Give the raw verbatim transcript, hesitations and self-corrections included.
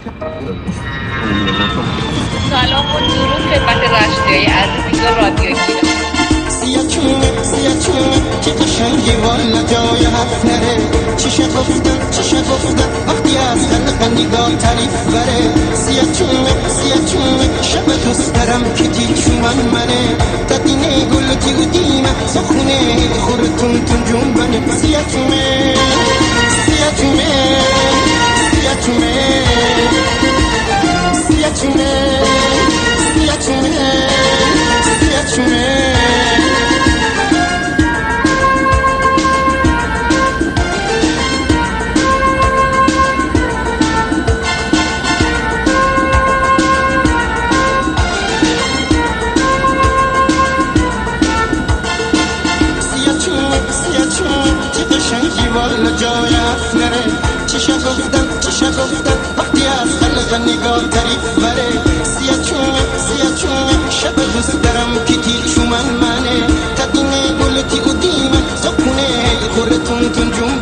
سلام و درود خدمت رشتیای عزیز رادیو کیلو. سیاچونه، سیاچونه، چی قشنگی والا جای حرف نره. چی شه گفتن، چی شه گفتن، وقتی از خلق نگاه تعریف بره. سیاچونه، سیاچونه، شب دوست دارم که تی چومن منه. تا دینه گل تی و دیمه، سخونه خوره تون تون جون بنه. سیاچونه، سیاچونه، سیاچونه، سیاچونه، سیاچونه، سیاچونه. سیاچون، سیاچون، چی قشنگی والا جای حرف نره. چی شه گفتن، چی شه گفتن، وقتی از خلق نگاه تعریف بره. سیاچون، سیاچون، شب دوست دارم که تی چومن منه. تا دینه گل تی و دیمه، سکونه خوره تون تون جون